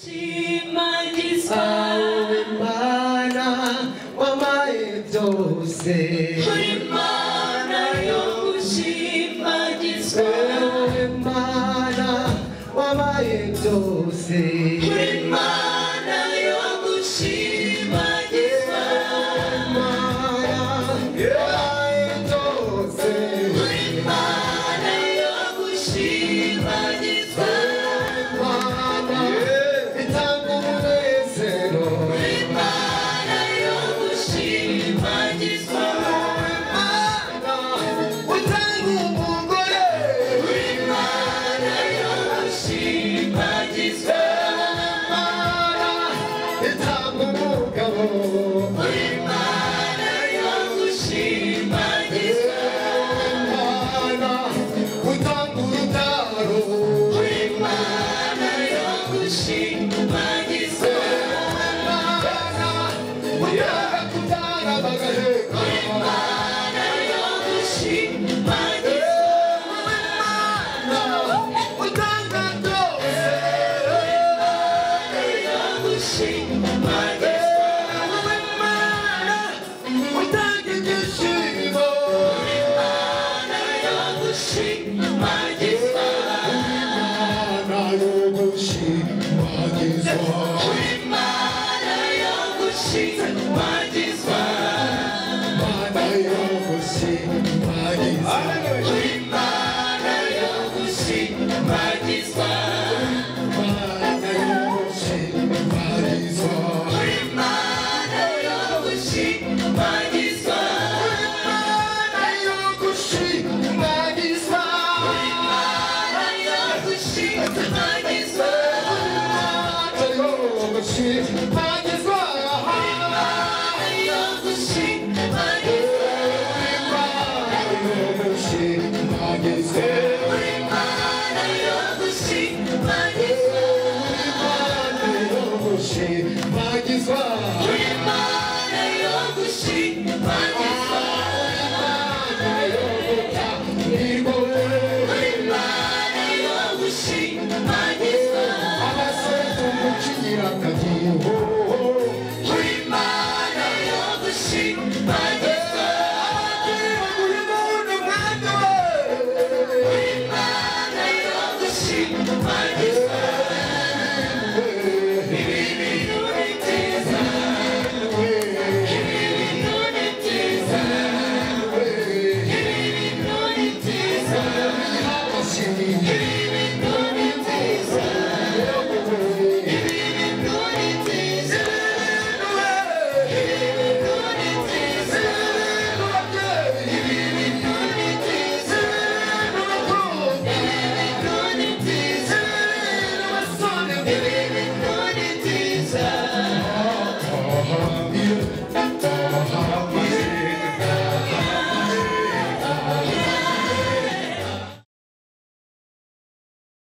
Shimagizwa. Imana wampaye byose. Imana yo gushimagizwa. Imana wampaye byose. Imana yo gushimagizwa. Imana wampaye byose. Imana yo gushimagizwa. Imana itanga umunezero. Imana yo gushimagizwa. Imana utanga umugore. Imana yo gushimagizwa. Imana itanga umugabo. Imana yo gushimagizwa. Imana utanga urubyaro. Imana yo gushimagizwa. Imana utanga kubyara bagaheka. Imana yo gushimagizwa. Imana utanga byose. Imana yo gushimagizwa. Imana utanga ibyishimo. Imana yo gushimagizwa. Imana yo gushimagizwa. Imana yo gushimagizwa. Imana yo gushimagizwa. Imana yo gushimagizwa. Imana yo gushimagizwa. Imana yo gushimagizwa. Imana yo gushimagizwa. Imana yo gushimagizwa. Imana yo gushimagizwa. Imana yo gushimagizwa. Imana yo gushimagizwa. Imana yo gushimagizwa. Imana yo gushimagizwa. Imana yo gushimagizwa. Imana yo gutangirwa. Imana yo gushimagizwa. Abasore tumucinyira akagiho. Imana yo gushimagizwa. Imana yo gushimagizwa.